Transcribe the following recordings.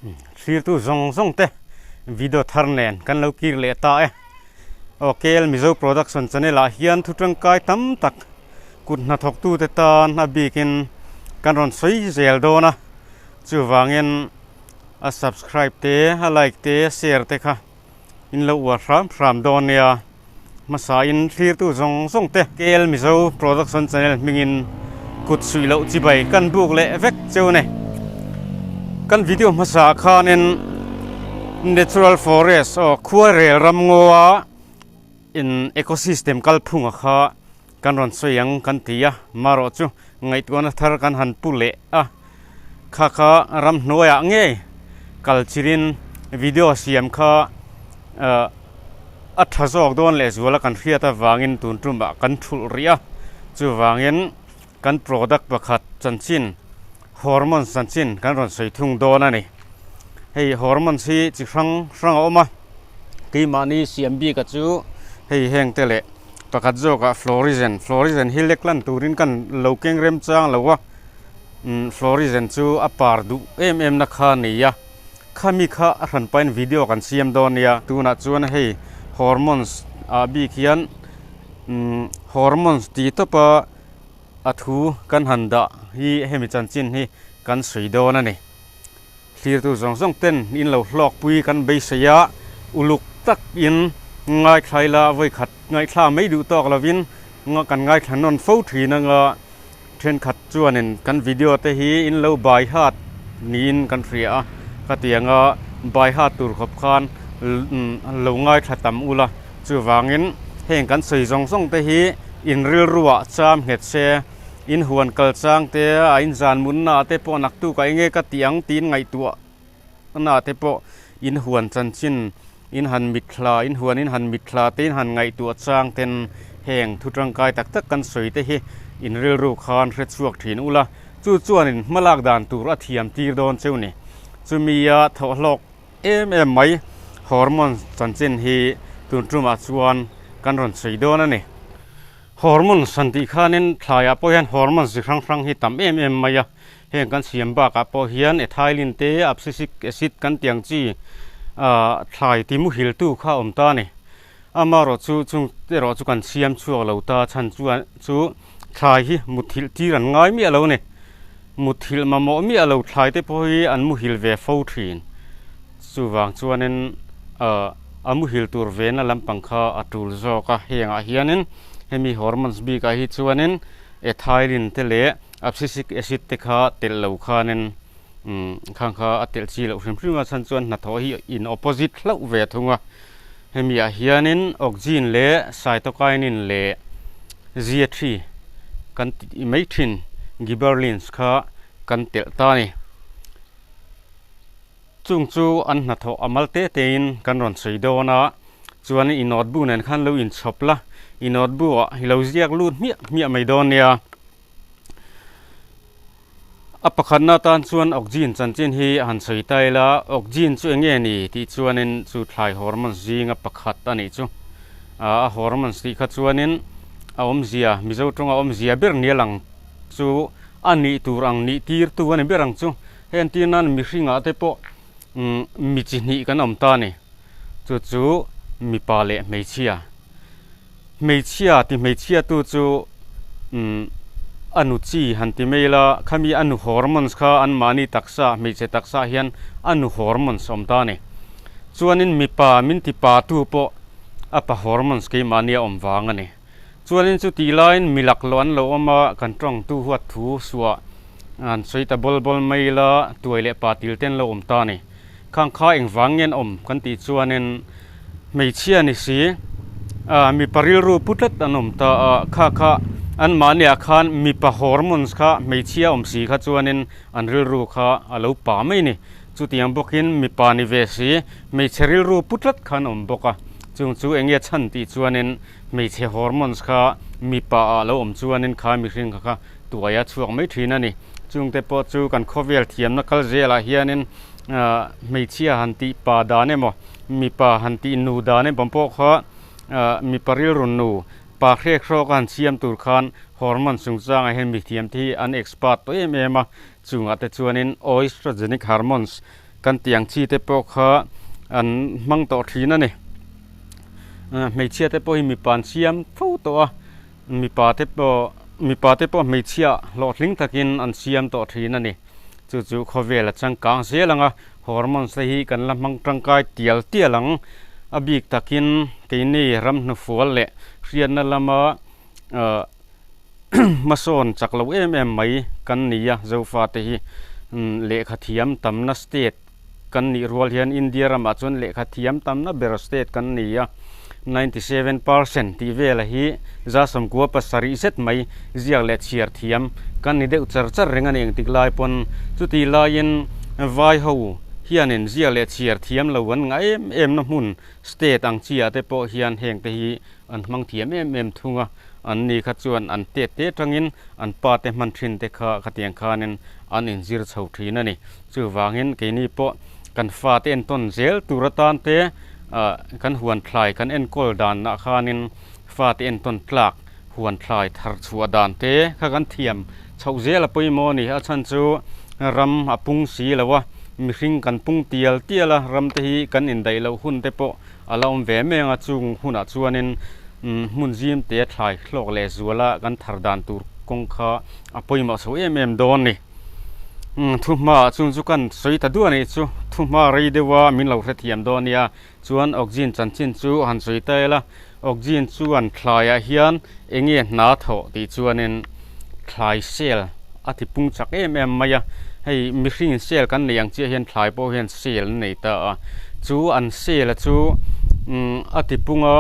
Thlirtu zawng zawng te video thar nen kan lo kir leh ta e. Aw KL Mizo Production channel ah hian thu tangkai tam tak kut hnathawktu te tan a bikin kan rawn sawi zel dawn a, chuvangin a subscribe te a like te share te kha in lo uar hram hram dawn nia. Hmasa in thlirtu zawng zawng te KL Mizo Production Channel hmingin kut suih loh chibai kan buk leh vek cheu a ni. Kan video hmasa ah khanin Natural Forest aw khuarel ram ngawa in ecosystem kalphunga kha kan rawn sawi ang kan ti a, marawh chu ngaihtuahna thar kan han pu leh a, kha kha ramhnuaiah ngei kal chirin video siam kha ah a tha zawk dawn leh zuala kan hriat avangin tun tumah kan thulh rih a, chuvangin kan product pakhat chanchin hormones chanchin kan rawn sawi thung dawn a ni. Hei hormones hi chi hrang hrang a awm a, keimahni siam bik a chu hei heng te leh. Pakhat zawkah Florizen, Florizen hi lek lan turin kan lo keng remchang lo a, umm Florizen chu a par duh em em na kha a ni a, khami kha a hran pahin video kan siam dawn nia, tunah chuan hei hormones ah bik hian umm hormones tih tawpa a thu kan han dah hi hemi chanchin hi kan sawi dawn a ni. Thlirtu zawng zawng ten in lo hlawkpui kan beisei a, uluk tak in ngaithlai la vawikhat ngaihthla mai duh tawk lovin kan ngaithla nawn fo thin anga thenkhat chuanin kan video te hi in lo bai hat niin kan hria a, khatianga bai hat tur khawp khan lo ngaithla tam ula chuvangin heng kan sawi zawng zawng te hi in rilruah cham nghet se. In huan kal chang te a in zan munna ah te pawh naktuk ah enge ka tih ang tiin ngaihtuah na te pawh in huan chanchin in han mitthla in huan in han mitthla te in han ngaihtuah chang ten heng thu tangkai tak tak kan sawi te hi in rilru khan hre chhuak thin ula chu chuan in hmalak dan tur a thiam tir dawn cheu ni chumi a thawhhlawk em em mai hormone chanchin hi tun tumah chuan kan rawn sawi dawn a ni. Hormones han tih khanin thlaiah pawh hian hormones chi hrang hrang hi tam em em mai a, heng kan siam bakah pawh hian ethylene te abscisic acid kan tih ang chi ah thlai ti muhil tu kha a awm ta a ni. Amaherawh chu chung erawh chu kan siam chhuak lo ta chhan chuan chu thlai hi muthilh tir an ngai miah lo a ni. Muthilh mamawh miah lo thlai te pawh hi an muhil ve fo thin. Chuvang chuanin ah a muhil tur vena lampang kha a tul zawk a, hengah hianin hemi hormones bikah hi chuanin ethylene te leh abscisic acid te kha telh lo khanin umm khang kha a telh chi loh hrim hrim a chhan chuan hnathawh hi in opposite hlauh ve thung a, hemi ah hianin auxin leh cytokinin leh G3 kan tih mai thin gibberellins kha kan telh ta a ni. Chung chu an hnathawh a mal te tein kan rawn sawi dawn a, chuan i notebook nen khan lo inchhawp la, i notebook ah i lo ziak lut hmiah hmiah mai dawn nia. A pakhatna atan chuan oxygen chanchin hi a han sawi ta ila, oxygen chu eng nge ni tih chuanin chu thlai hormones zinga pakhat a nih chu. A hormones tih kha chuanin a awmzia, Mizo tawnga awmzia ber nia lang chu a nih tur ang nih tirtu a ni ber ang chu. Hei an tir nan mihringah te pawh mi chi hnih kan awm ta a ni. Chu chu mipa leh hmeichhia. Hmeichhia ti hmeichhia tu chu a nu chi han ti mai ila khami a nu hormones kha anmahni taksa hmeichhe taksa hian a nu hormones a awm ta a ni. Chuanin mipa min ti pa tu pawh a pa hormones keimahni a awm vang a ni. Chuanin chutih laiin mi laklawh an lo awm a, kan tawngtu huat thu suah an sawi ta bawl bawl mai ila tuai leh pa til te an lo awm ta a ni. Khang kha engvang nge an awm kan tih chuanin hmeichhia ni si ah mipa rilru pu tlat an awm ta a, kha kha anmahniah khan mipa hormones kha hmeichhia awm si kha chuanin an rilru kha a lo pa mai a ni. Chutiang bawkin mipa ni ve si hmeichhe rilru pu tlat kha an awm bawk a, chung chu eng nge chhan tih chuanin Hmeichhe hormones kha mipa ah lo awm chuanin kha mihring kha kha tuai a chhuak mai thin a ni. Chungte pawh chu kan khawvel thiamna kal zelah hianin ah hmeichhia han tih pa dan emaw mipa han tih nu dan emaw pawh kha ah mipa rilru nu pa hrek hrawk a han siam tur khan hormones chungchangah hian mithiam te hi an expert tawh em em a. Chungah te chuanin oestrogenic hormones. kan tih ang chi te pawh kha an hmang tawh thin a ni. Hmeichhia te pawh hi mipa an siam fo tawh a, mipa te pawh mipa te pawh hmeichhia hlawhtling takin an siam tawh thin a ni. Chu chu khawvel a changkang zel ang a, hormones te hi kan la hmang tangkai tial tial ang. A bik takin keini ramhnufual leh hriatna lama ahh hmasawn chak lo em em mai kan ni a zofa te hi lehkha thiam tamna state kan nih rual hian India ramah chuan lehkha thiam tamna ber state kan ni a 97% tih vela hi za sawmkua pasarih zet mai ziak leh chhiar thiam kan ni deuh char char reng a ni engtik lai pawn chuti laiin vai ho hianin ziak leh chhiar thiam lo an ngah em em na hmun state ang chiah te pawh hian heng te hi An hmang thiam em em thung a, an ni kha chuan an tet te atangin an pa te hman thin te kha khatiang khanin an inzir chho thin a ni. Chuvangin keini pawh kan fate entawn zel tur atan te ah kan huan thlai kan enkawl danah khanin fate entawn tlak huan thlai thar chhuah dan te kha kan thiam chhoh zel a pawimawh a ni. A chhan chu ram a pung si lo a, mihring kan pung tial tial a, ram te hi kan indaih loh hun te pawh A la awm ve meng a, chung hunah chuanin hmun zim te a thlai hlawk leh zuala kan thar dan tur kawng kha a pawimawh chho em em dawn ni. Thuhma ah chung chu kan sawi ta duah anih chu, thuhma rei deuha min lo hrethiam dawn nia, chuan Oxygen chanchin chu han sawi ta ila, Oxygen chuan thlaiah hian eng nge hna thawh tih chuanin thlai cell a ti pung chak em em mai a, hei mihringin cell kan nei ang chiah hian thlai pawh hian cell an nei ta a, chu an cell a chu a ti pung a,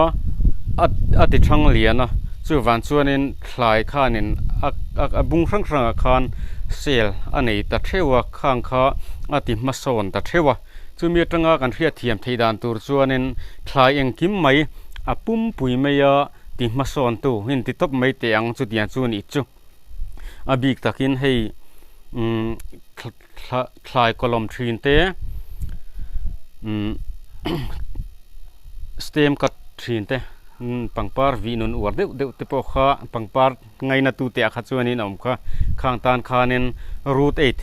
a ti thang lian a, chuvang chuanin thlai khanin a a bung hrang hrangah khan cell a nei ta theuh a, khang kha a ti hmasawn ta theuh a, chumi atanga kan hriatthiam theih dan tur chuanin thlai engkim mai a pumpui mai a. Ti hmasawn tu in ti tawp mai teh ang chutiang chu nih chu. A bik takin hei umm thlai kawlawm thin te umm stem cut thin te pangpar vih nun uar deuh deuh te pawh kha pangpar ngaina tu te ah kha chuanin a awm kha. Khang tan khanin root aid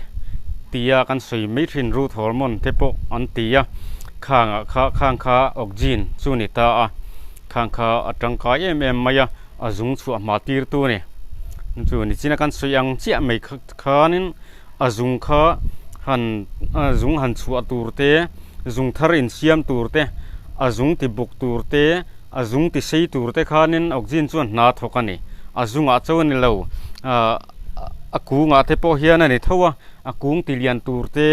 tia kan sawi mai thin root hormone te pawh an ti a khangah kha khang kha oxygen chu ni ta a. Khang kha a tangkai em em mai a, a zung chhuah hma tir tu a ni. Chu nichina kan sawi ang chiah mai khanin a zung kha han a zung han chhuah tur te, zung thar insiam tur te, a zung ti buk tur te, a zung ti sei tur te khanin oxygen chuan hna thawk a ni. A zungah cho a ni lo, ah a kungah te pawh hian a ni tho a, a kung ti lian tur te,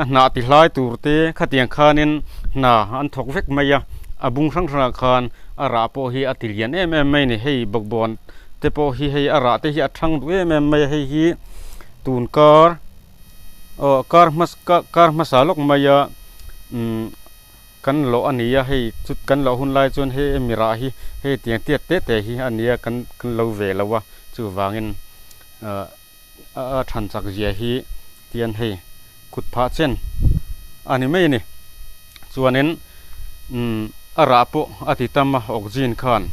a hnah ti hlai tur te khatiang khanin hna an thawk vek mai a, a bung hrang hrangah khan a rah pawh hi a ti lian em em mai a ni. Hei bawkbawn te pawh hi hei a rah te hi a thang duh em em mai a, hei hi tun kar aw kar hmasa kar hmasa lawk mai a umm kan lawh a ni a, hei chu kan lawh hun lai chuan hei hemi rah hi hei tiang tiat te te hi a ni a kan kan lo ve lo a chuvangin ah a than chak zia hi tian hei kut phah chen a ni mai a ni chuanin umm a rah pawh a ti tam a oxygen khan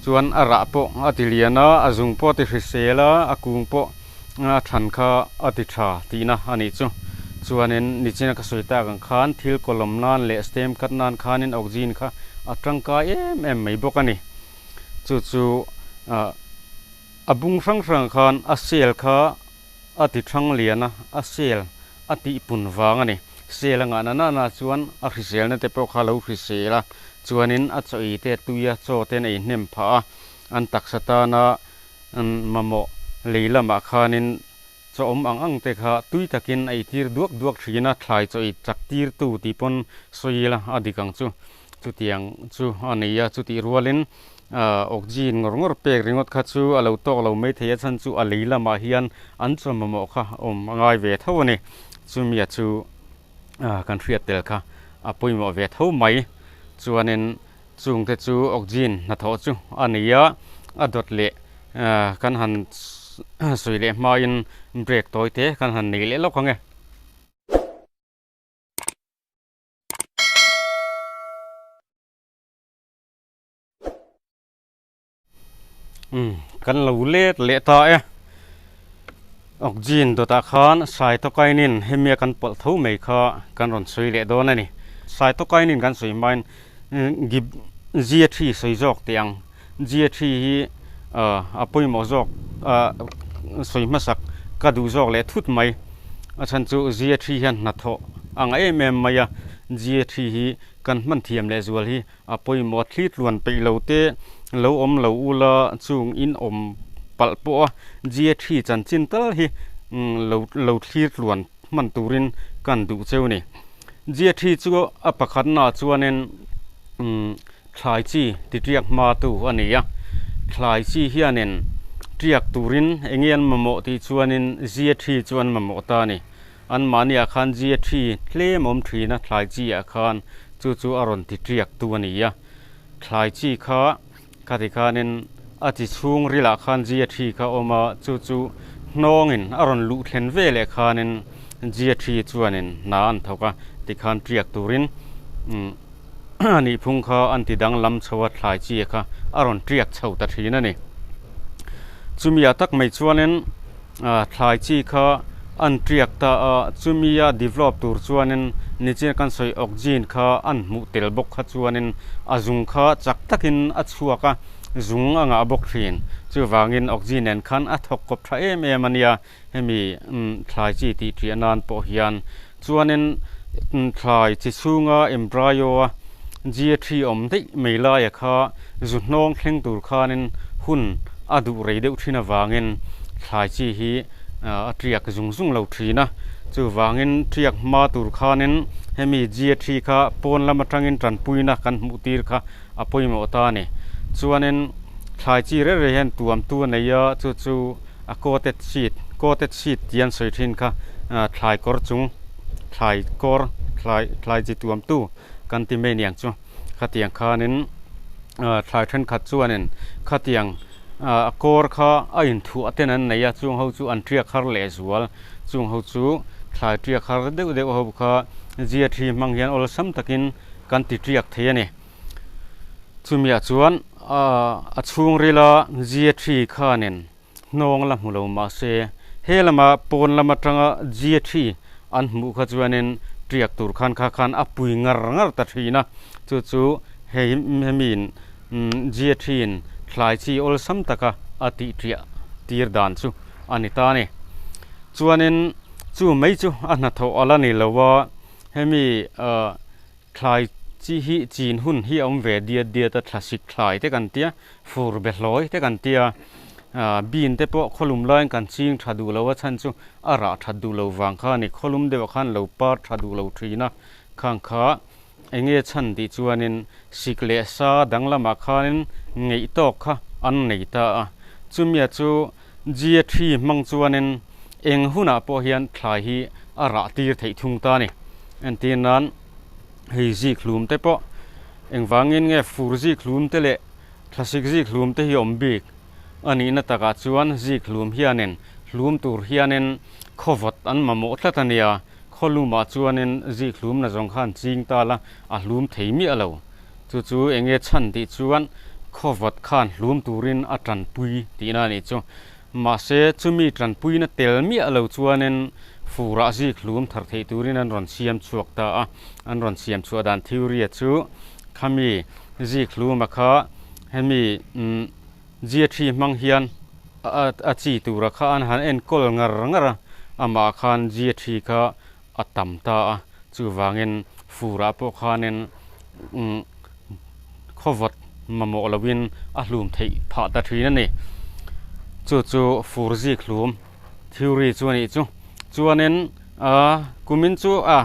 chuan a rah pawh a ti lian a a zung pawh a ti hrisel a a kung pawh a than kha a ti tha tihna a nih chu chuanin nichina ka sawi tak ang khan thil kawlawm nan leh stem cut nan khanin oxygen kha a tangkai em em mai bawk a ni chu chu ah A bung hrang hrang khan a cell kha a ti thang lian a, a cell a tih pun vang a ni. Cell a ngahna nana chuan a hriselna te pawh kha a lo hrisel a, chuanin a chaw ei te a tui a, chaw ten a inhnem phah a, an taksa tana mamawh lei lamah khanin chaw awm ang ang te kha tui takin a eitir duak duak thin a, thlai chaw ei chak tirtu tih pawn sawi ila a dik ang chu. Chutiang chu a nei a, chutih rualin oxygen ngawr ngawr pek ringawt kha chu a lo tawk lo mai thei a, chhan chu a lei lamah hian an chaw mamawh kha awm a ngai ve tho a ni. Chumia chu kan hriat tel kha a pawimawh ve tho mai. Chuanin chungte chu oxygen hnathawh chu a nei a, a dawt leh kan han sawi leh hmain break tawi te kan han nei leh lawk ang e. Umm kan lo let leh ta e. Oxygen dawtah khan cytokinin hemia kan pawlh tho mai kha kan rawn sawi leh dawn a ni. Cytokinin kan sawi hmain gib zia thi sawi zawk teh ang. Zia thi hi a pawimawh zawk sawi hmasak ka duh zawk leh thut mai. A chhan chu zia thi hian hnathawh a ngah em em mai a, zia thi hi kan hman thiam leh zual hi A pawimawh thli tluan peih lo te lo awm lo ula chung in awm palh pawh a Gia thi chanchin tal hi lo lo thlir tluan hman turin kan duh cheu ni. Gia thi chu a pakhatnaah chuanin thlai chi ti tiak hma tu a ni a, thlai chi hianin tiak turin eng nge an mamawh tih chuanin Gia thi chu an mamawh ta a ni. Anmahniah khan Gia thi tlem awm thin a, thlai chi ah khan chu chu a rawn ti tiak tu a ni a. Thlai chi kha khati khanin a chi chhung rilah khan Gia thi kha awm a, chu chu hnawngin a rawn luh thlen ve leh khanin Gia thi chuanin hna an thawk a, tikhan tiak turin a nih phung kha an ti danglam chho a, thlai chi kha a rawn tiak chho ta thin a ni. Chumi ah tak mai chuanin. Thlai chi kha an tiak ta a, chumia develop tur chuanin nichin kan sawi oxygen kha an hmuh tel bawk kha chuanin a zung kha chak takin a chhuak a, zung a ngah bawk thin. Chuvangin oxygen nen khan a thawk kawp tha em em a nia, hemi thlai chi tih ṭiah nan pawh hian. Chuanin thlai chi chhunga embryo a G3 awm daih mai laia kha zu hnawng thleng tur khanin hun a duh rei deuh thin avangin thlai chi hi a tiak zung zung lo thin a. Chuvangin tiak hma tur khanin hemi G3 kha pawn lam atangin tanpuina kan hmuh tir kha a pawimawh ta a ni. Chuanin thlai chi reng reng hian tuamtu a nei a, chu chu a coated sheet coated sheet tih an sawi thin kha thlai kawr chung thlai kawr thlai thlai chi tuamtu kan ti mai aniang chu khatiang khanin thlai thenkhat chuanin khatiang a kawr kha a inthuah ten an nei a chung ho chu an tiak har leh zual chung ho chu thlai tiak har deuh deuh ho kha zia thi hmang hian awlsam takin kan ti tiak thei a ni. Chumiah chuan a chhungrila Zia thi khanin hnawng la hmu lo mah se, he lama pawn lam atanga Zia thi an hmuh kha chuanin tiak tur khan kha khan a pui ngar ngar ta thin a, chu chu hei hemiin Zia thiin thlai chi awlsam taka a tih tiah tir dan chu a ni ta a ni. Chuanin chu mai chu a hnathawh a la ni lo a, hemi Thlai chi hi chin hun hi a awm ve diat diat a, thlasik thlai te kan tia, fur be hlawi te kan tia, bean te pawh khawlum laiin kan ching tha duh lo a chhan chu a rah that duh lo vang kha a ni, khawlum deuhah khan lo par tha duh lo thin a, khang kha enge chhan tih chuanin sik leh sa dang lamah khanin ngeih tawk kha an nei ta a, chumia chu Gia thi hmang chuanin eng hunah pawh hian thlai hi a rah tir theih thung ta a ni. Entir nan hei zik hlum te pawh engvangin nge fur zik hlum te leh thlasik zik hlum te hi awm bik a nihna takah chuan zik hlum hianin hlum tur hianin khawvawt an mamawh tlat a nia, khawlumah chuanin zik hlumna zawng khan ching ta la a hlum thei miah lo. Chu chu eng nge chhan tih chuan khawvawt khan hlum turin a tanpui tihna a nih chu. Mahse chumi tanpuina tel miah lo chuanin furah zik hlum thar theih turin an rawn siam chhuak ta a. An rawn siam chhuah dan theory a chu khami zik hluma kha hemi Gia thi hmang hian a chi tura kha an han enkawl ngar ngar a, amah khan Gia thi kha a tam ta a, chuvangin furah pawh khanin khawvawt mamawh loin a hlum theih phah ta thin a ni. Chu chu fur zik hlum theory chu a nih chu. Chuanin kumin chu a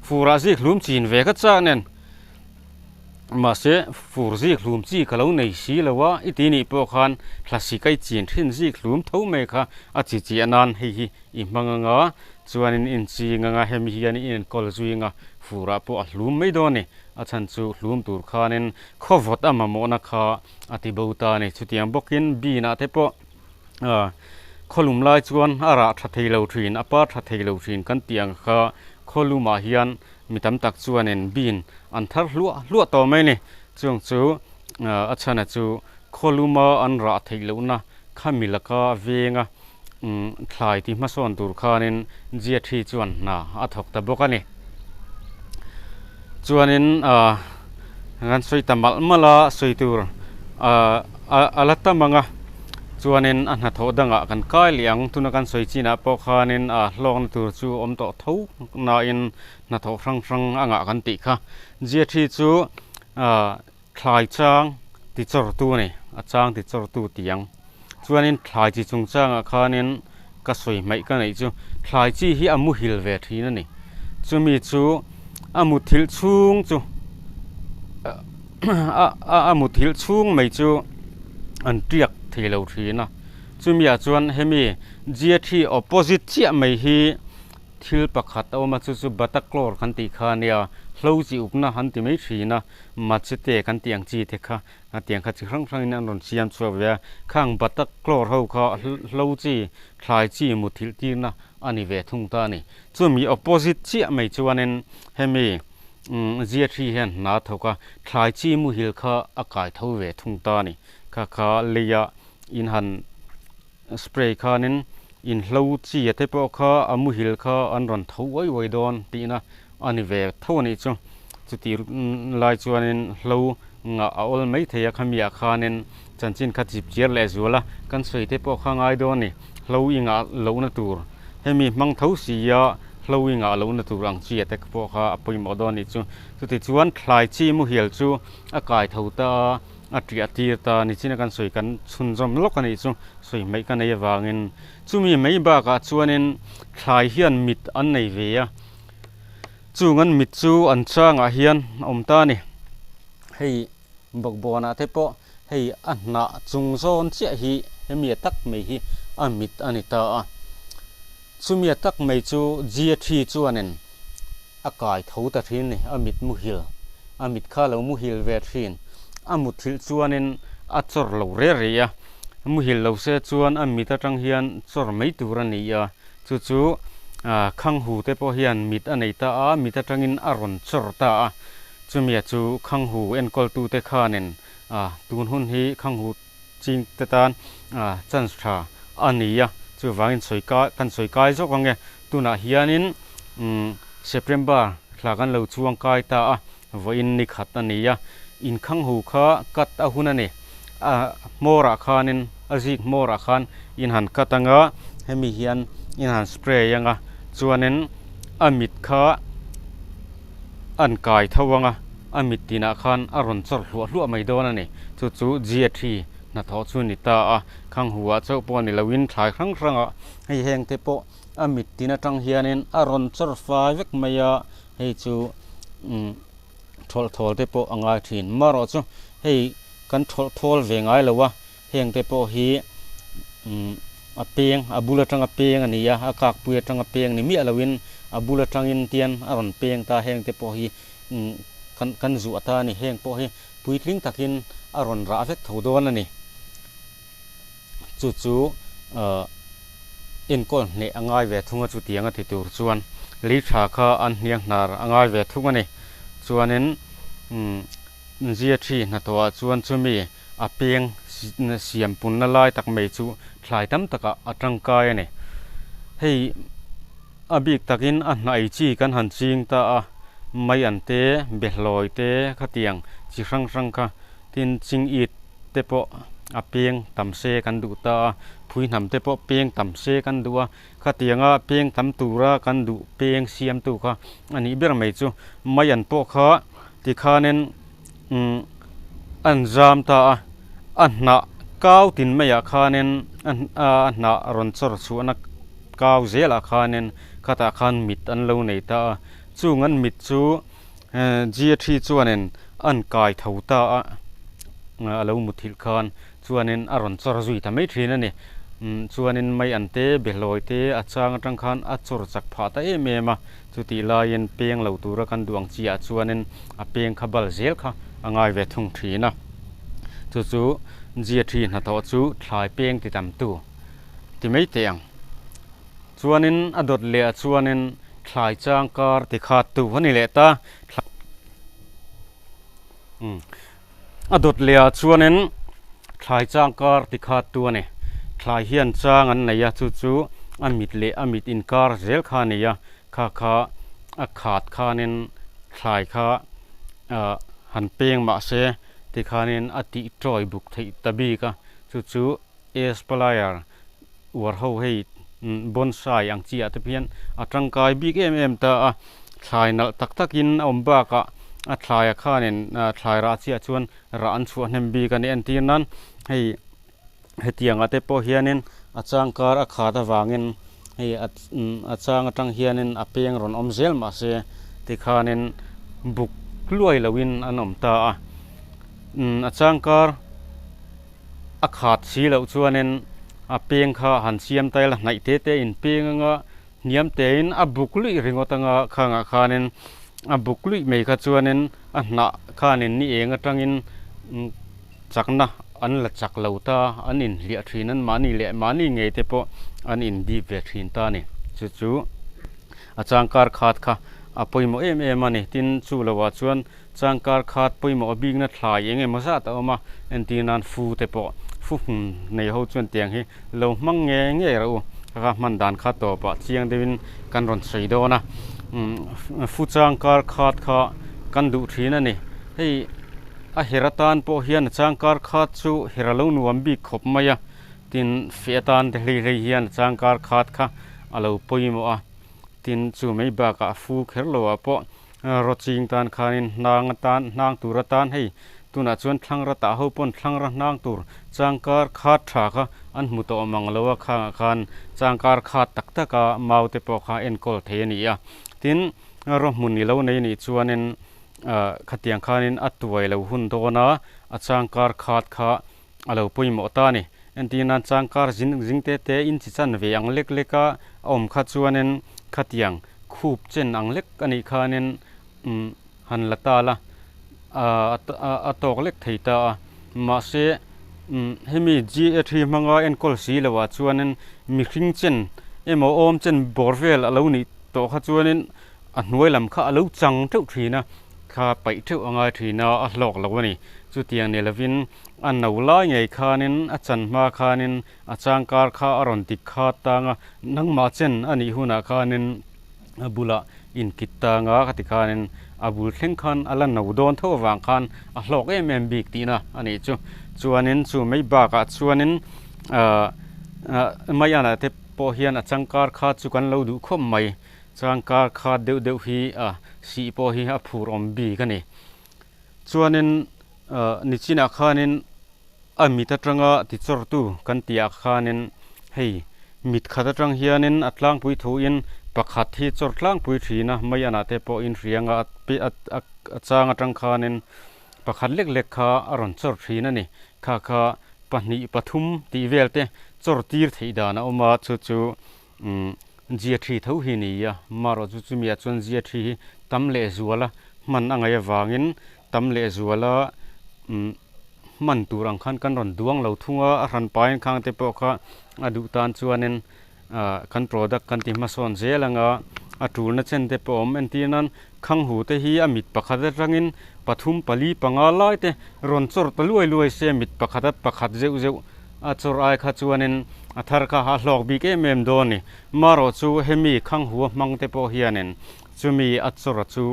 furah zik hlum chin ve kha chak nen Mahse, fur zik hlum chi ka lo nei si lo a, i ti nih pawh khan hlasi ka i chin thin zik hlum tho mai kha a chi chiah nan hei hi i hmang anga, chuanin i inching anga hemi hian i enkawl zui anga furah pawh a hlum mai dawn a ni. A chhan chu hlum tur khanin khawvawt a mamawhna kha a ti bo ta a ni. Chutiang bawkin bean ah te pawh khawlum lai chuan a rah tha thei lo thin, a par tha thei lo thin kan tih ang kha khawlumah hian Mi tam tak chuanin bean an thar hluah hluah tawh mai a ni. Chung chu a chhana chu khawluma an rah theih lohna khami laka venga Thlai ti hmasawn tur khanin Jiathi chuan hna a thawk ta bawk a ni. Chuanin ah kan sawi ta malh malh a, sawi tur ah a la tam ang a, chuanin a hnathawh dangah kan kai leh ang. Tuna kan sawi chinah pawh khanin ah hlawkna tur chu awm tawh tho nain hnathawh hrang hrang a ngah kan tih kha. Jiathi chu ah Thlai chang ti chawrtu a ni, a chang ti chawrtu ti ang. Chuanin thlai chi chungchangah khanin ka sawi hmaih ka neih chu thlai chi hi a muhil ve thin a ni. Chumi chu a muthilh chhung chu a muthilh chhung mai chu an tiak thei lo thin a. Chumi ah chuan hemi G thi opposite chiah mai hi thil pakhat a awm a, chu chu Bataclor kan tih kha a nia, hlo chi upna an ti mai thin a. Machete kan tih ang chi te kha a tiang kha chi hrang hrangin an rawn siam chhuak ve a, khang batak klawr ho kha hlo chi, thlai chi muthilh tirna a ni ve thung ta a ni. Chumi opposite chiah mai chuanin hemi zia thi hian hna thawk a, thlai chi muhil kha a kai tho ve thung ta a ni. Kha kha leia in han spray khanin in hlo chi a te pawh kha a muhil kha an rawn tho uai uai dawn tihna a ni ve tho a nih chu. Chuti lai chuanin hlo ngah a awl mai thei a, khami ah khanin chanchin kha chip chiar leh zual a, kan sawi te pawh kha ngai dawn a ni. Hlo i ngah lohna tur hemi hmang tho si a hlo i ngah lohna tur ang chi a te pawh kha a pawimawh dawn a nih chu. Chuti chuan thlai chi muhil chu a kai tho ta a. A ṭiah tir ta nichina kan sawi kan chhunzawm lawk a nih chu sawi hmaih ka nei avangin chumi mai bakah chuanin thlai hian mit an nei ve a, chung an mit chu an changah hian a awm ta a ni. Hei bawkbawnah te pawh hei a hnah chung zawn chiah hi hemi a tak mai hi a mit a ni ta a, chumi a tak mai chu G a thi chuanin a kai tho ta thin ni, a mit muhil, a mit kha lo muhil ve thin, a muthilh chuanin a chawr lo re re a, muhil lo se chuan a mit atang hian chawr mai tur a ni a, chu chu Khanghu te pawh hian mit a nei ta a, mit atangin a rawn chawr ta a, chumia chu Khanghu enkawltute khanin tun hun hi Khanghu ching te tan chance tha a ni a, chuvangin sawi kai kan sawi kai zawk ang e, tunah hianin September thla kan lo chuang kai ta a, vawiin ni khat a ni a, inkhang hu kha cut a hun a ni, a hmawrah khanin a zik hmawrah khan in han cut ang a, hemi hian in han spray ang a, chuanin a mit kha an kai tho ang a, a mit tinah khan a rawn chawr hluah hluah mai dawn a ni. Chu chu G-a thi hnathawh chu ni ta a, khang huah chauh pawh ni loin thlai hrang hrangah hei heng te pawh a mit tin atang hianin a rawn chawr fai vek mai a, hei chu umm thawlh thawl te pawh a ngai thin. Marawh chu hei kan thawlh thawl ve ngai lo a, Heng te pawh hi a peng, a bul atanga peng a ni a, a kakpui atanga peng ni miah loin a bul atangin tian a rawn peng ta, heng te pawh hi kan kan zuah ta a ni, heng pawh hi puitling takin a rawn rah vek tho dawn a ni. Chu chu enkawl hneh a ngai ve thung a, chutiang a ti tur chuan lei tha kha an hniang hnar a ngai ve thung a ni. Chuanin Zia thi hnathawhah chuan chumi a peng siam punna lai tak mai chu thlai tam takah a tangkai a ni. Hei a bik takin a hnaih chi kan han ching ta a, mai an te, behlawi te khatiang chi hrang hrang kha tin ching it te pawh a peng tam se kan duh ta a, phui hnam te pawh peng tam se kan duh a, khatianga peng tam tura kan duh peng siamtu kha a nih ber mai chu mai an pawh kha Tikhanin umm an zam ta a, a hnah kau tin maiah khanin a hnah rawn chawr chhuahna kau zelah khanin khatah khan mit an lo nei ta a, chung an mit chu G thi chuanin an kai tho ta a, a lo muthilh khan chuanin a rawn chawr zui ta mai thin a ni. Chuanin mai an te, behlawi te a chang atang khan a chawr chak phah ta em em a. Chutih laiin peng lo tura kan duh ang chiah chuanin a peng kha bal zel kha a ngai ve thung thin a. Chu chu G thi hnathawh chu thlai peng ti tam tu ti mai teh ang. Chuanin a dawt leh ah chuanin thlai chang kar ti khat tu a ni leh ta. A dawt leh ah chuanin thlai chang kar ti khat tu a ni. Thlai hian chang an nei a, chu chu a mit leh a mit inkar zel kha a ni a, kha kha a khat khanin thlai kha ah han peng mah se tikhanin a tih tawi buk theih ta bik a, chu chu Esplayer uar ho hei bonsai ang chi ah te hian a tangkai bik em em ta a, thlai nalh tak takin a awm bakah a thlaia khanin thlai rah chiah chuan rah an chhuah hnem bik a ni entir nan hei hetiangah te pawh hianin a changkar a khat avangin hei a chang atang hianin a peng rawn awm zel mahse tikhanin buk hluai loin an awm ta a a changkar. A khat si loh chuanin a peng kha han siam ta ila hnaih te te in peng anga hniam tein a buk luih ringawt anga khangah khanin a buk luih mai kha chuanin a hnah khanin ni eng atangin chakna an la chak lo ta an inhliah thin an mahni leh mahni ngei te pawh an indip ve thin ta a ni chu chu a changkar khat kha a pawimawh em em a ni tin chu lohah chuan. Changkar khat pawimawh a bikna thlai eng emaw zat a awm a, entir nan fu te pawh fu hmun nei ho chuan tiang hi lo hmang nge nge rawh u, ka kha hman dan kha tawpah chiang deuhin kan rawn sawi dawn a, fu changkar khat kha kan duh thin a ni, hei a her atan pawh hian a changkar khat chu her a lo nuam bik khawp mai a, tin feh atan te hlei hlei hian a changkar khat kha a lo pawimawh a, tin chu mai bakah fu kher lo ah pawh. Rawching tan khanin hnang atan hnang tur atan hei tunah chuan thlangra tah ho pawn thlangra hnang tur changkar khat tha kha an hmu tawh mang lo a khangah khan changkar khat tak tak a mau te pawh kha enkawl thei a ni a tin raw hmun i lo nei nih chuanin ah khatiang khanin a tuai lo hun dawn a a changkar khat kha a lo pawimawh ta a ni entir nan changkar zin zing te te in chi chan ve ang lek lek a a awm kha chuanin khatiang khup chen ang lek a nih khanin umm han la ta la ah a tawk lek thei ta a mahse umm hemi G A three hmanga enkawl si loh ah chuanin mihring chen emaw awm chen bawr vel a lo nih tawh kha chuanin a hnuai lam kha a lo chang teuh thin a kha paih teuh a ngai thin a a hlawk lo a ni chutiang ni lovin a no lai ngei khanin a chan hma khanin A changkar kha a rawn dik khat tang a, nangmah chen a nih hunah khanin a bulah inkit tang a, khati khanin a bul thleng khan a la no dawn tho avang khan a hlawk em em bik tihna a nih chu. Chuanin chu mai bakah chuanin ahh Maianah te pawh hian a changkar kha chu kan lo duh khawp mai, changkar khat deuh deuh hi a sih pawh hi a phur awm bik a ni. Chuanin ahh nichinah khanin. A mit atanga tichawrtu kan tih ah khanin hei mit khat atang hianin a tlangpui thuin pakhat hi chawr tlangpui thin a mai anah te pawh inhriang a a chang atang khanin pakhat lek lek kha a rawn chawr thin a ni kha kha pahnih pathum tih vel te chawr tir theih dan a awm a chu chu umm zia thi tho hi ni a marawh chu chumi ah chuan zia thi hi tam leh zual a hman a ngaih avangin tam leh zual a umm. Hman tur ang khan kan rawn duang lo thung a, a hran pain khang te pawh kha a duh tan chuanin ah kan product kan ti hmasawn zel ang a, a tulna chen te pawh a awm entir nan khang hu te hi a mit pakhat atangin pathum pali panga lai te rawn chawr ta luai luai se mit pakhat a pakhat zeuh zeuh a chawr ai kha chuanin a thar kha a hlawk bik em em dawn a ni. Marawh chu hemi khang hu a hmang te pawh hianin chumi a chawr chu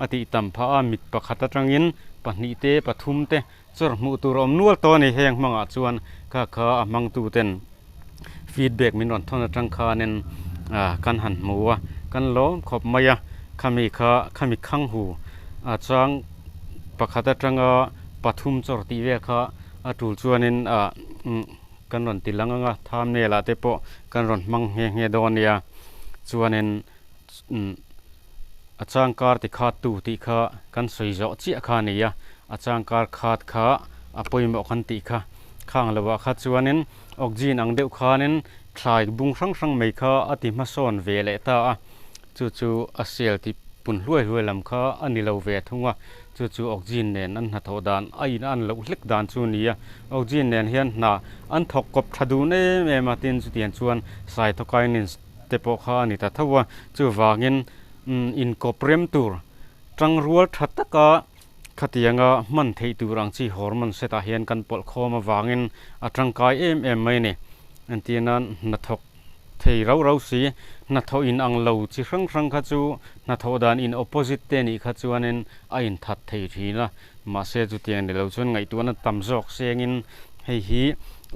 A tih tam phah a, mit pakhat atangin pahnih te pathum te chawr hmuh tur a awm nual tawh a ni. Heng hmangah chuan kha kha a hmangtu ten feedback min rawn thawn atang khanin kan han hmu a, kan lawm khawp mai a. Khami kha khami khang hu a chang pakhat atanga pathum chawr tih vel kha a tul chuanin kan rawn ti lang ang a, thumbnail ah te pawh kan rawn hmang nghe nghe dawn a nia. Chuanin A changkar ti khat tu tih kha kan sawi zawh chiah kha a ni a, a changkar khat kha a pawimawh kan tih kha. Khang lovah kha chuanin oxygen ang deuh khanin thlai bung hrang hrang mai kha a ti hmasawn ve leh ta a, chu chu a sel ti pun hluai hluai lam kha a ni lo ve thung a, chu chu oxygen nen an hnathawh dan a in an loh hlek dan chu a ni a, oxygen nen hian hna an thawk kawp tha dun em em a, tin chutiang chuan cytokinin te pawh kha a ni ta tho a, chuvangin inkawp rem tur tangrual tha taka khatianga hman theih tur ang chi hormone set ah hian kan pawlh khawm avangin a tangkai em em mai a ni. Entir nan hnathawk thei rau rau si, hnathawh in ang lo chi hrang hrang kha chu hnathawh dan in opposite te nih kha chuanin a inthat thei thin a, mahse chutiang ni lo chuan ngaihtuahna tam zawk sengin hei hi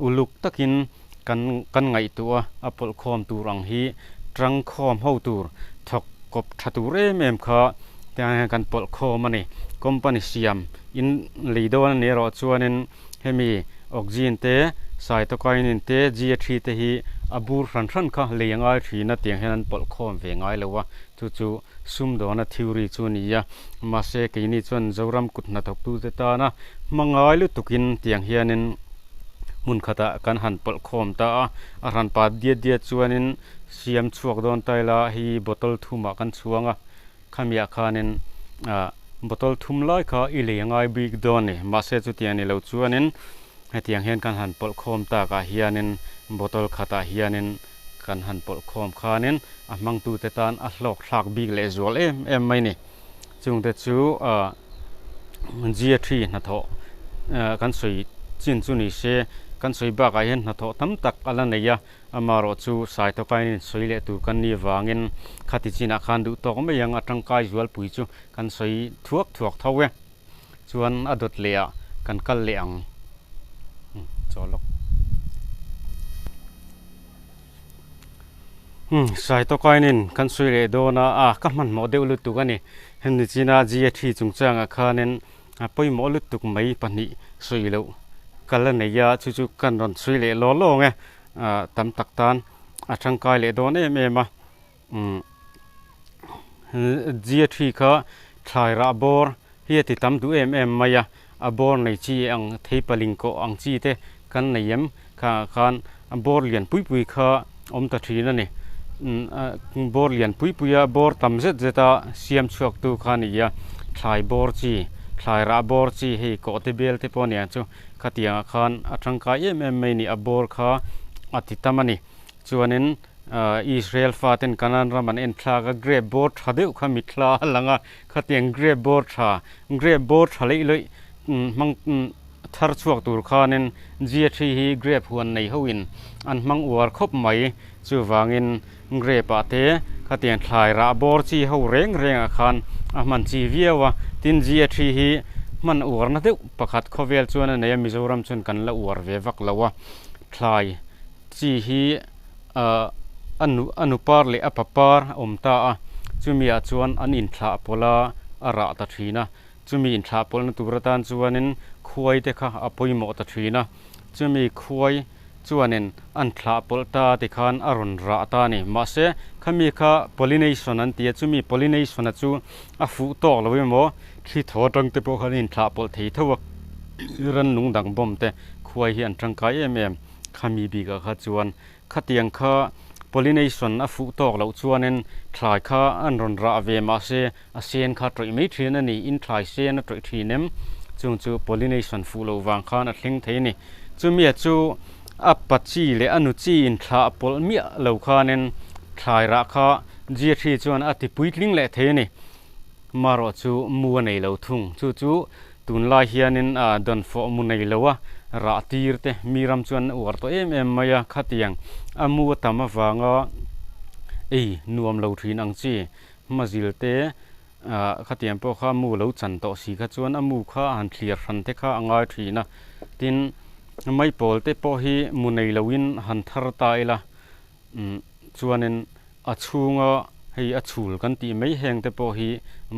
uluk takin kan kan ngaihtuah a, a pawlhkhawm tur ang hi tangkhawm ho tur thawk kawp tha tur em em kha tiang hian kan pawlhkhawm a ni. Company siam in lei dawn a nih erawh chuanin hemi oxygen te cytokinin te G3 te hi a bur hran hran kha lei a ngai thin a tiang hian an pawlhkhawm ve ngai lo a chu chu sumdawna theory chu a ni a mahse keini chuan Zoram kut hnathawktute tana hma ngai lutukin tiang hianin hmun khatah kan han pawlhkhawm ta a a hran pa diat diat chuanin siam chhuak dawn ta ila hei bottle thumah kan chhuang a. Khamiah khanin ah bottle thum lai kha i lei a ngai bik dawn a ni. Mahse chutiang ni lo chuanin hetiang hian kan han pawlh khawm takah hianin bottle khatah hianin kan han pawlh khawm khanin a hmangtute tan a hlawk thlak bik leh zual em em mai a ni. Chungte chu ah G3 hnathawh ah kan sawi chin chu ni se kan sawi bakah hian hnathawh tam tak a la nei a. Amaherawh chu Saitawkain sawi leh tur kan nih avangin khati chinah khan duh tawk mai ang a tangkai zualpui chu kan sawi thuak thuak tho e. Chuan a dawt leh ah kan kal leh ang. Chaw lawk. Saitawkainin kan sawi leh dawn a, a ka hmanhmawh deuh lutuk a ni. Hemi china GAT chungchangah khanin A pawimawh lutuk mai pahnih sawi loh kal a nei a, chu chu kan rawn sawi leh law law ang e, ah tam tak tan a tangkai leh dawn em em a, umm Zia thi kha thlai rah bawr hi a ti tam duh em em mai a, a bawr nei chi ang thei paling kawh ang chi te kan nei em kha khan a bawr lian pui pui kha awm ta thin a ni, umm bawr lian pui pui a bawr tam zet zet a siam chhuak tu kha a ni a, thlai bawr chi thlai rah bawr chi hei kawh te bel te pawh a ni ang chu khatiangah khan a tangkai em em mai a ni a bawr kha a ti tam a ni chuanin ah Israel fa ten Canaan ram an en thlak a grape bawr tha deuh kha mitthla a lang a khatiang grape bawr tha grape bawr tha leih lawih hmang Thar chhuak tur khanin G3 hi grape huan nei hoin an hmang uar khawp mai. Chuvangin grape ah te khatiang thlai rah bawr chi ho reng rengah khan a hman chi viau a. Tin G3 hi hman uarna deuh pakhat khawvel chuan a nei a, Mizoram chuan kan la uar ve vak lo a. Thlai chi hi a nu a nupar leh a papar a awm ta a, chumi ah chuan an inthlah pawlh a, a rah ta thin a. Chumi inthlah pawlhna tur atan chuanin khuai te kha a pawimawh ta thin a, chumi khuai chuanin an thlah pawlh ta tikhan a rawn rah ta a ni. Mahse, khami kha pollination an ti a, chumi pollination-a chu a fuh tawk lo emaw thli thaw atang te pawh khan a inthlah pawlh thei tho a, rannung dang bawm te khuai hi an tangkai em em. Khami bikah kha chuan Khatiang kha pollination a fuh tawk loh chuanin thlai kha an rawn rah ve mahse a sen kha tawih mai thin a ni, in thlai sen a tawih thin em? Chung chu pollination fuh loh vang khan a thleng thei a ni. Chumia chu a pa chi leh a nu chi in thlah pawlh miah lo khanin thlai rah kha G3 chuan a ti puitling leh thei a ni. Marawh chu mu a nei lo thung. Chu chu tunlai hianin a dawnfawh mu nei lo a, rah tir te mi ram chuan a uar tawh em em mai a, khatiang a mu a tam avanga ei nuam lo thin ang chi hmazil te ah khatiang pawh kha mu lo chan tawh si kha chuan a mu kha a han thliar hran te kha a ngai thin a, tin maipawl te pawh hi mu nei loin han thar ta ila umm chuanin A chhunga hei a chhul kan tih mai heng te pawh hi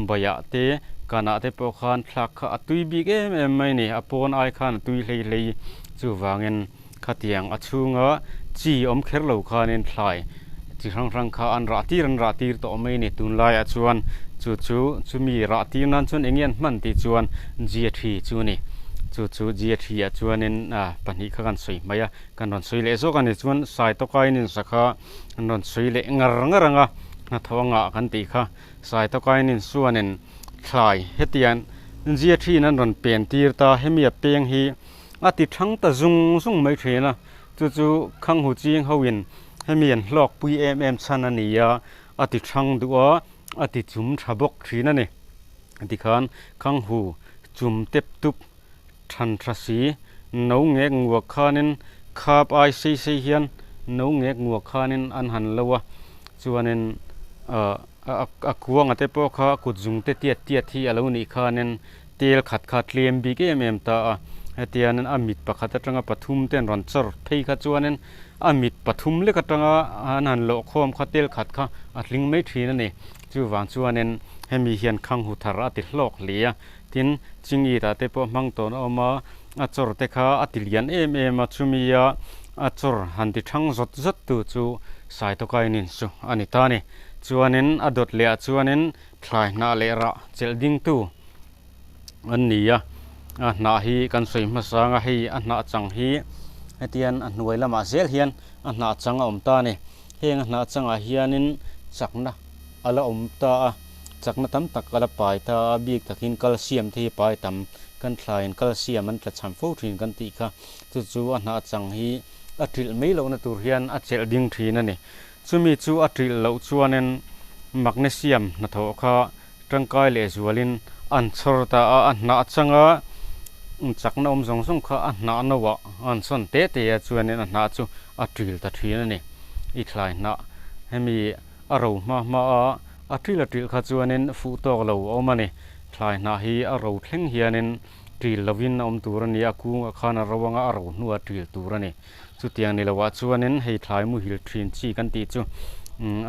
baiah te kanah te pawh khan thlak kha a tui bik em em mai a ni a pawn ai khan a tui hlei hlei chuvangin khatiang a chhunga chi awm kher lo khanin thlai chi hrang hrang kha an rah tir an rah tir tawh mai a ni tunlaiah chuan chu chu chumi rah tir nan chuan eng nge an hman tih chuan G3 chu a ni chu chu G3 ah chuanin pahnih kha kan sawi hmai a kan rawn sawi leh zawk a ni chuan Saitawkain insa kha An rawn sawi leh ngar ngar ang a, hnathawh a ngah kan tih kha. Saitawkainin chuanin thlai hetiang zia thin an rawn pen tir ta, hemi a peng hi a ti thang ta zung zung mai thin a, chu chu Khanghu ching hoin hemi an hlawkpui em em chhan a ni a, a ti thang duh a, a ti chum tha bawk thin a ni. Tikhan Khanghu chum tep tup than tha si, no ngek nguak khanin khap ai sei sei hian. no ngek nguak khanin an han lo a chuanin ah a kuanga te pawh kha kut zung te tiat tiat hi alo nih khanin tel khat kha tlem bik em em ta a hetianin a mit pakhat atanga pathum te an rawn chawr phei kha chuanin a mit pathum lek atanga an han lawh khawm kha tel khat kha a tling mai thin a ni chuvang chuanin hemi hian khang hu thar a ti hlawk hle a tin chingit ah te pawh hmang tawn a awm a a chawr te kha a ti lian em em a chumi a a chawr han ti thang zawt zawt tu chu saitawkainin chu a ni ta a ni chuanin a dawt leh ah chuanin thlai hnah leh rah chelh ding tu an ni a a hnah hi kan sawi hmasa ang a hei a hnah chang hi hetian a hnuai lamah zel hian a hnah chang a awm ta a ni heng a hnah changah hianin chakna a la awm ta a chakna tam tak a la pai ta a bik takin calcium te hi pai tam kan thlaiin calcium an tla cham fo thin kan tih kha chu chu a hnah chang hi a trilh mai lohna tur hian a chelh ding thin a ni chumi chu a trilh loh chuanin magnesium hnathawh kha tangkai leh zualin an chhawr ta a a hnah changa chakna awm zawng zawng kha a hnah no ah an sawn te te a chuanin a hnah chu a ṭil ta ṭhin a ni i thlai hnah hemi a ro hma hma a a ṭil a ṭilh kha chuanin fuh tawk lo a awm a ni thlai hnah hi a ro thleng hianin ṭil lovin a awm tur a ni a kungah khan a ro anga a ro hnuah ṭil tur a ni. Chutiang ni loah chuanin hei thlai muhil thin chi kan tih chu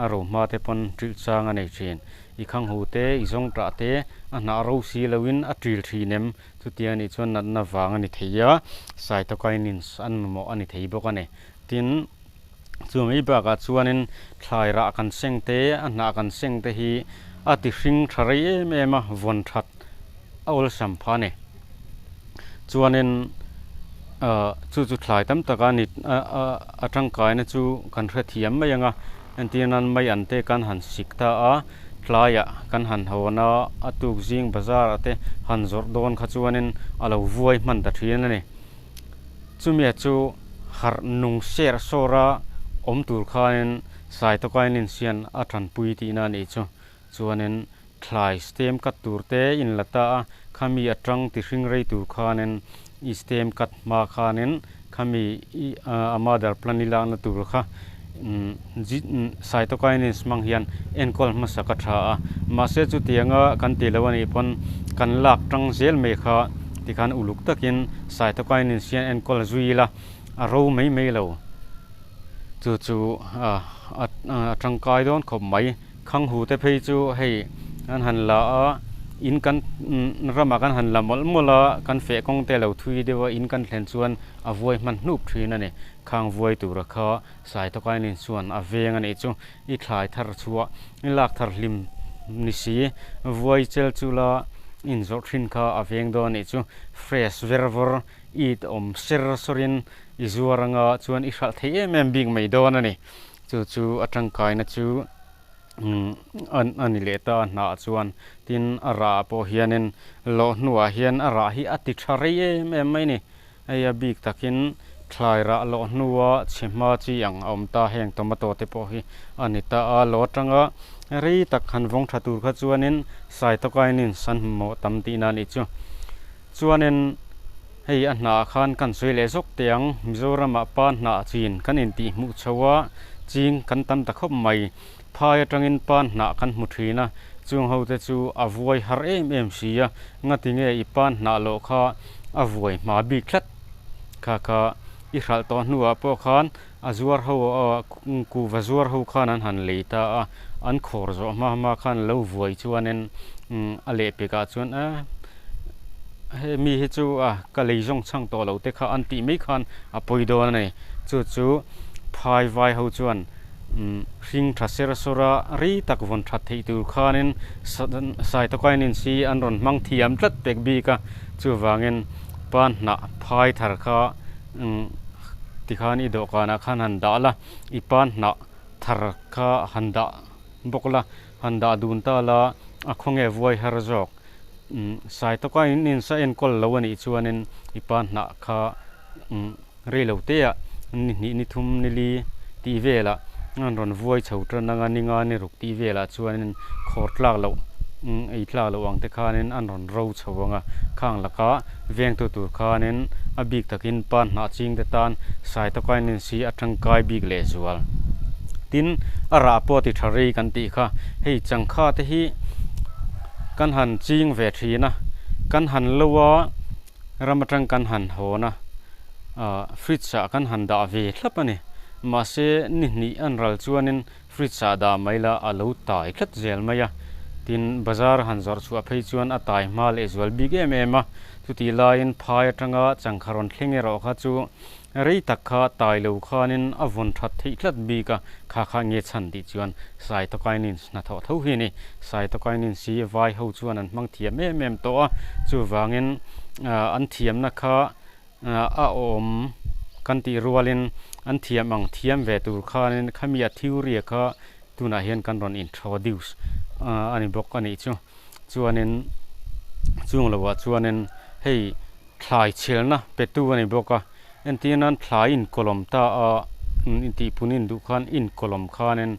a ro hma te pawn trilh chang a nei thin. I khang hu te, i zawng tah te a hnah ro si loin a ṭil thin em? Chutiang anih chuan natna vang a ni thei a, cytokinins an mamawh a ni thei bawk a ni. Tin, chu mai bakah chuanin thlai rah kan seng te, a hnah kan seng te hi a ti hring tha rei em em a, vawn that a awlsam phah a ni. Chuanin ah chu chu thlai tam taka ni a tangkaina chu kan hrethiam mai ang a entir nan mai an te kan han sik ta a tlaiah kan han hawn a a tuk zing bazar ah te han zawrh dawn kha chuanin a lo vuai hman ta thin a ni chumi chu harh nung ser sawr a awm tur khanin saitawkainin sian a tanpui tihna a nih chu chuanin. Thlai stem cut tur te in la ta a, khami atang ti hring rei tur khanin i stem cut hma khanin khami i a mother plant i lakna tur kha cytokinins hmang hian enkawl hmasa ka tha a, mahse chutianga kan ti lo a nih pawn kan lak tang zel mai kha tikhan uluk takin cytokinins hian enkawl zui ila a ro mai mai lo chu chu a tangkai dawn khawp mai. Khang hu te phei chu hei an han la a, in kan ramah kan han la mawlh mawlh a, kan feh kawng te lo thui deuh a, in kan thlen chuan a vuai hman hnup thin a ni. Khang vuai tura kha Saitawkainin chuan a veng a nih chu i thlai thar chhuah i lak thar hlim ni si, vuai chel chu la inzawrh thin kha a veng dawn a nih chu fresh ver vawr it awm ser sawrin i zuar anga chuan i hralh thei em em bik mai dawn a ni. Chu chu a tangkaina chu a ni leh ta a hnah chuan tin a rah pawh hianin lawh hnuah hian a rah hi a ti tha rei em em mai a ni. Hei a bik takin thlai rah lawh hnua chhe hma chi ang a awm ta heng tomato te pawh hi a ni ta a, lawh atanga rei tak han vawng tha tur kha chuanin cytokinins an hmawh tam tihna a nih chu. Chuanin hei a hnah khan kan sawi leh zawk teh ang, Mizoramah pa hnah chin kan intih hmuh chho a, ching kan tam ta khawp mai. Phai atangin pa hnah kan hmu thin a, chung ho te chu a vuai har em em si a, ngati nge i pa hnah loh kha a vuai hma bik tlat kha kha i hralh tawh hnuah pawh khan a zuar ho kuhva zuar ho khan an han lei ta a, an khawr zawh hma hma khan lo vuai chuanin a lehpekah chuan a he mi hi chu a ka lei zawng chhang tawh loh te kha an tih mai khan a pawi dawn a ni chu chu phai vai ho chuan hring tha ser sawr a rei tak vawn that theih tur khanin saitawkainin si an rawn hmang thiam tlat pek bik a chuvangin pan hnah phai thar kha. Tikhan i dawhkanah khan han dah la, i pan hnah thar kha han dah bawk la, han dah dun ta la, a khawnge vuai har zawk. Sai tawka in insa enkawl lo a nih chuanin i pan hnah kha rei lo te ah ni hnih ni thum ni li tih velah an rawn vuai chho tan anga ni nga ni ruk tih velah chuanin khawr tlak loh ei tlak loh ang te khanin an rawn ro chho ang a, khang laka vengtu tur khanin. A bik takin pan hnah ching te tan cytokinins hi a tangkai bik lehzual. Tin, a rah pawh ti tha rei kan tih kha hei changkha te hi kan han ching ve thin a, kan han lo a, ram atang kan han hawn a, ah fridge ah kan han dah ve thlap a ni. Mahse, ni hnih an ral chuanin fridge ah dah mai la a lo tai tlat zel mai a, tin bazar han zawrh chhuah phei chuan a tai hma lehzual bik em em a, chutih laiin phai atanga changkha rawn thleng erawh kha chu Rei tak kha tai lo khanin a vawn that theih tlat bik a, kha kha nge chhan tih chuan cytokinins hnathawh tho hi a ni. Cytokinins hi vai ho chuan an hmang thiam em em tawh a, chuvangin an thiamna kha a awm kan tih rualin an thiam ang thiam ve tur khanin khami a theory kha tunah hian kan rawn introduce a ni bawk a nih chu. Chuanin chung lovah chuanin hei. Thlai chhelna petu a ni bawk a, entir nan thlai inkawlawm ta a intihpun induh khan inkawlawm khanin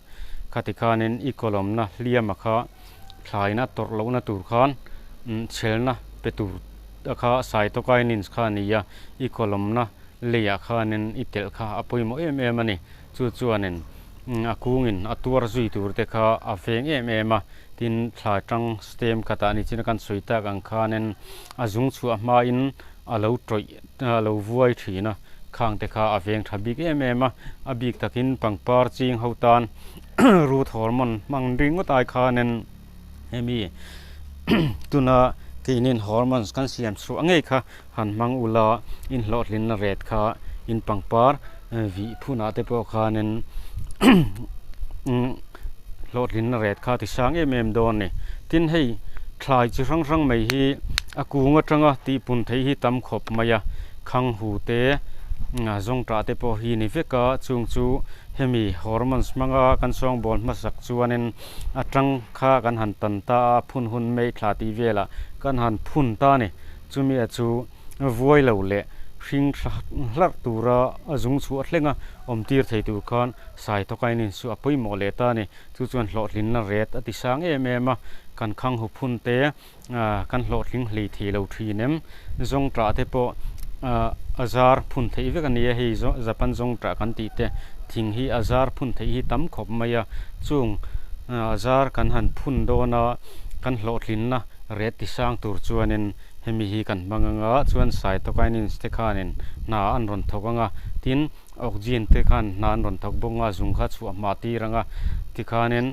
khati khanin i kawlawmna hliama kha thlaina tawrh lohna tur khan chhelna pe tur a kha cytokinins kha a ni a, i kawlawmna leiah khanin i telh kha a pawimawh em em a ni. Chu chuanin a kungin a tuar zui tur te kha a veng em em a. Tin, thla tang stem khatah ni chin a kan sawi tak ang khanin a zung chhuah hmain a lo tawih a lo vuai thin a, khang te kha a veng tha bik em em a, a bik takin pangpar ching ho tan root hormone hmang ringawt ai khanin hemi tuna keinin hormones kan siam chhuah ngei kha han hmang ula inhlawhtlinna ret kha in pangpar vih phunah te pawh khanin hlawhtlinna ret kha ti sang em em dawn a ni. Tin hei thlai chi hrang hrang mai hi a kung atanga tihpun theih hi tam khawp mai a, khang hu te zawngtah te pawh hi ni vek a, chung chu hemi hormones hmanga kan sawngbawl hmasak chuanin a tang kha kan han tan ta a, phun hun mai thla tih velah kan han phun ta a ni. Chumi a chu vuai lo leh hring hlarh tura a zung chhuah thleng a awm tir thei tur khan Saitawkainin chu a pawimawh leh ta a ni. Chu chuan hlawhtlinna ret a ti sang em em a, kan khang hu phun te kan hlawhtling hlei thei lo thin em? Zawngṭah te pawh a zar phun theih vek a ni a, hei Japan zawngṭah kan tih te thing hi a zar phun theih hi tam khawp mai a, chung a zar kan han phun dawn a kan hlawhtlinna Ret ti sang tur chuanin hemi hi kan hmang anga chuan cytokinins te khanin hna an rawn thawk anga tin auxin te khan hna an rawn thawk bawk anga zung kha chhuah hma tir anga tikhanin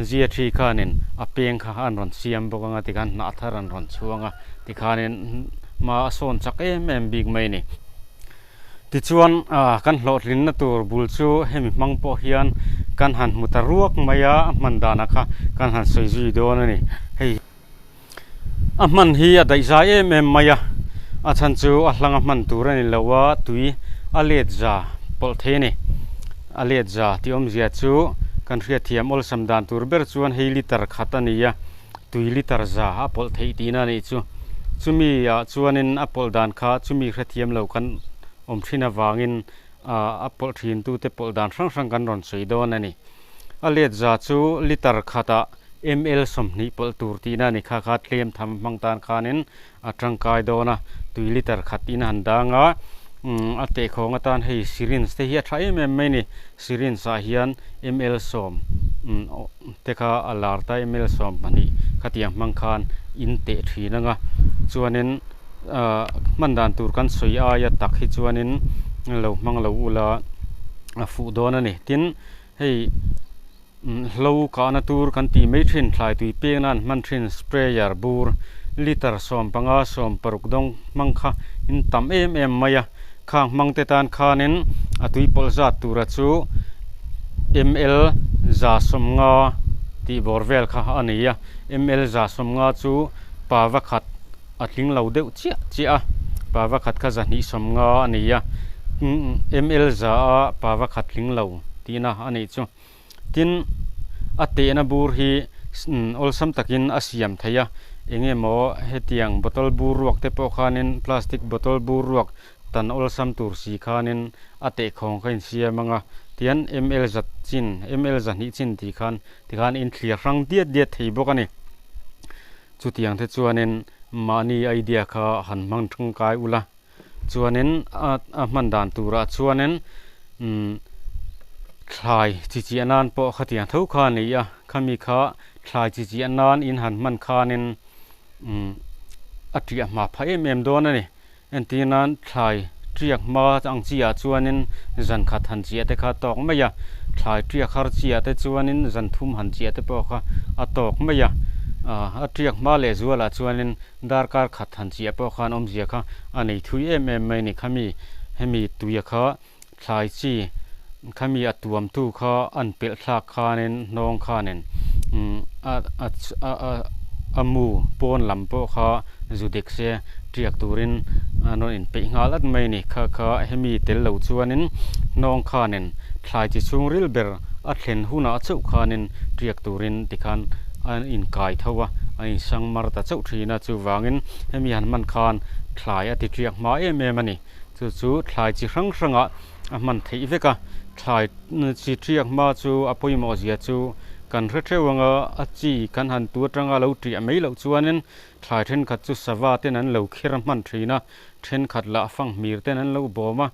zia thi khanin a peng kha an rawn siam bawk anga tikhan hnah thar an rawn chhuang a tikhanin hma a sawn chak em em bik mai a ni. Tichuan kan hlawhtlinna tur bul chu hemi hmang pawh hian kan han hmu ta ruak mai a, a hman danah kha kan han sawi zui dawn a ni. Hei a hman hi a daih zai em em mai a, a chhan chu a hlanga hman tur a ni lo a, tui a let za pawlh thei a ni. A let za tih awmzia chu kan hriatthiam awlsam dan tur ber chuan hei liter khat a ni a. Tui liter za a pawlh theih tihna a nih chu. Chumi ah chuanin a pawlh dan kha chumi hrethiam lo kan awm thin avangin a pawlh thin tute pawlh dan hrang hrang kan rawn sawi dawn a ni. A let za chu liter khatah ml 20 pawlh tur tihna a ni kha kha tlem tham hmang tan khanin a tangkai dawn a, tui liter khat in a han dang a, a tehkhawng atan hei syringe te hi a tha em em mai a ni. Syringe ah hian ml 10 te kha a lar ta ml 12 khatiang hmang khan in teh thin ang a, chuanin ah hman dan tur kan sawi aia tak hi chuanin lo hmang lo ula a fuh dawn a ni. Tin, hei. Hlo kahna tur kan tih mai thin, thlai tui pek nan hman thin sprayer bur litre 15 60 dawng hmang kha in tam em em mai a, khang hmang te tan khanin a tui pawlh zat tura chu ml 150 tih bawr vel kha a ni a, ml 150 chu pava khat a tling lo deuh chiah chiah a, pava khat kha 250 a ni a, ml 100 a pava khat tling lo tihna a nih chu. Tin, a tehna bur hi awlsam takin a siam theih a, eng emaw hetiang bottle bur ruak te pawh khanin plastic bottle bur ruak tan awlsam tur si khanin a tehkhawng kha insiam ang a, tian ml zat chin, ml 200 chin tih khan tikhan inthlir hrang diat diat thei bawk a ni. Chutiang te chuanin mahni idea kha han hmang tangkai ula. Chuanin a a hman dan turah chuanin umm thlai chi chiah nan pawh khatiang tho kha a ni a khami kha thlai chi chiah nan in han hman khanin umm a tiah hma phah em em dawn a ni. Entir nan thlai tiak hma ang chi ah chuanin zan khat han chiah te kha a tawk mai a thlai tiak har chi ah te chuanin zan thum han chiah te pawh kha a tawk mai a ah a tiak hma leh zual ah chuanin darkar khat han chiah pawh khan awmzia kha a nei thui em em mai a ni khami hemi tuia kha thlai chi khami a tuam tu kha an pelh thlak khanin hnawng khanin umm a a a mu pawn lam pawh kha zu dik se tiak turin an rawn inpeih nghal at mai a ni kha kha hemi tel lo chuanin hnawng khanin thlai chi chhung ril ber a thlen hunah chauh khanin tiak turin tikhan an inkai tho a a insang mar ta chauh thin a chuvangin hemi han hman khan thlai a ti tiak hma em em a ni. Chu chu thlai chi hrang hrangah a hman theih vek a, thlai chi tiak hma chu a pawimawh zia chu kan hre theuh ang a, a chi kan han tu atanga lo tiah mai loh chuanin thlai thenkhat chu sava ten an lo kher hman thin a, thenkhat lah fanghmir ten an lo bawm a,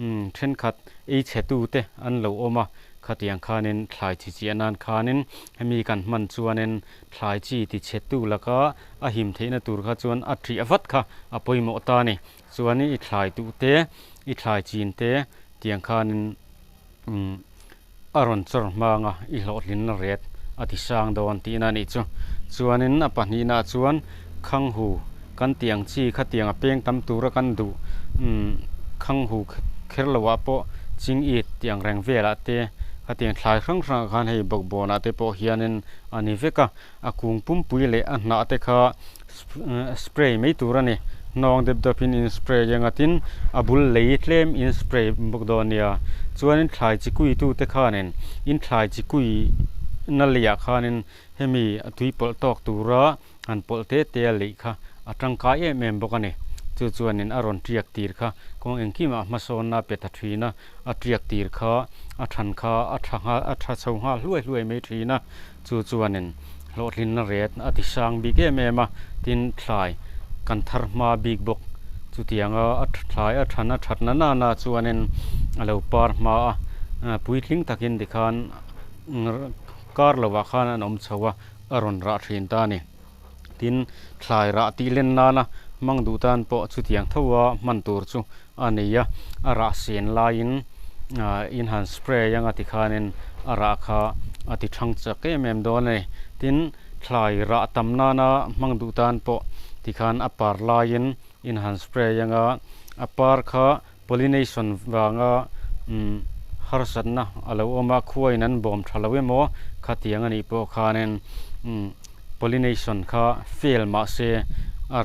umm thenkhat ei chhe tu te an lo awm a, khatiang khanin thlai chi chiah nan khanin hemi kan hman chuanin thlai chi ti chhe tu laka a him theihna tur kha chuan a tiah vat kha a pawimawh ta a ni. Chuanin i thlai duh te, i thlai chin te tiang khanin umm a rawn chawr hmang a, i hlawhtlinna ret a ti sang dawn tihna a nih chu. Chuanin a pahnihnaah chuan khanghu kan tih ang chi kha tiang a peng tam tura kan duh umm khanghu kher loah pawh ching it tih ang reng velah te khatiang thlai hrang hrangah khan hei bawkbawnah te pawh hianin a ni vek a. A kung pumpui leh a hnah te kha spray mai tur a ni. Hnawng dep dep in in spray eng a tin a bul lei tlem in spray bawk dawn nia. Chuanin thlai chi kui tu te khanin in thlai chi kui na leiah khanin hemi a tui pawlh tawk tura han pawlh te te a leih kha a tangkai em em bawk a ni. Chu chuanin a rawn tiak tir kha kawng engkimah hmasawnna a pe ta thin a, a tiak tir kha a than kha a tha nghal a tha chho nghal hluai hluai mai thin a. Chu chuanin hlawhtlinna ret a ti sang bik em em a, tin thlai kan thar hma bik bawk. Chutianga a thlai a than a that na nana chuanin a lo par hma a, puitling takin tikhan kar lovah khan an awm chho a, a rawn rah thin ta a ni. Tin, thlai rah tih len nana hmang duh tan pawh chutiang tho a hman tur chu a nei a, a rah sen laiin in han spray anga tikhanin a rah kha a ti thang chak em em dawn a ni. Tin, thlai rah tam nana hmang duh tan pawh tikhan a par laiin in han spray anga a par kha Pollination vanga harsatna a lo awm a, khuain an bawm tha lo emaw khatiang a nih pawh khanin pollination kha fail mah se a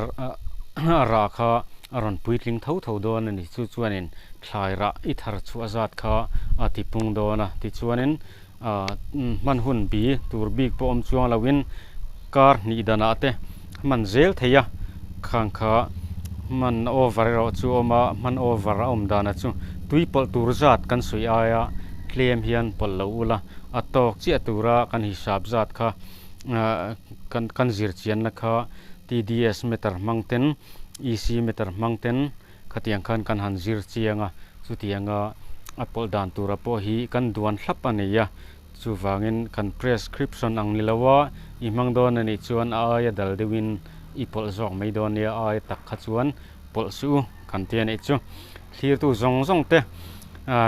rah kha a rawn puitling tho tho dawn a ni. Chu chuanin thlai rah i thar chhuah zat kha a tipung dawn a, tichuanin hman hun bi tur bik pawh awm chuang loin kar hnih danah te hman zel thei a khang kha hman over erawh chu a awm a hman over a awm danah chu tui pawlh tur zat kan sawi aia tlem hian pawlh lo ula a tawk chiah tura kan hisap zat kha ah kan kan zir chianna kha T_D_S meter hmang ten E_C meter hmang ten. Khatiang khan kan han zir chiang a, chutianga a pawlh dan tura pawh hi kan duan thlap a ni a, chuvangin kan prescription ang ni lo a, i hmang dawn a nih chuan a aia dal deuhin i pawlh zawk mai dawn nia, a aia tak kha chuan pawlh suh u kan ti a nih chu. Thlirtu zawng zawng te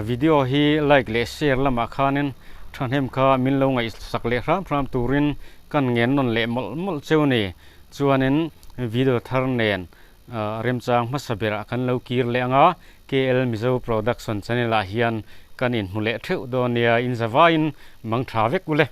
video hi like leh share lamah khanin thahnem kha min lo ngaihsak leh hram hram turin kan ngen nawn leh mawlh mawlh cheu a ni. Chuanin video thar nen Remchang hmasa berah kan lo kir leh ang a, KL Mizo Production channel ah hian kan inhmu leh theuh dawn nia, in zavaiin mang tha vek u le.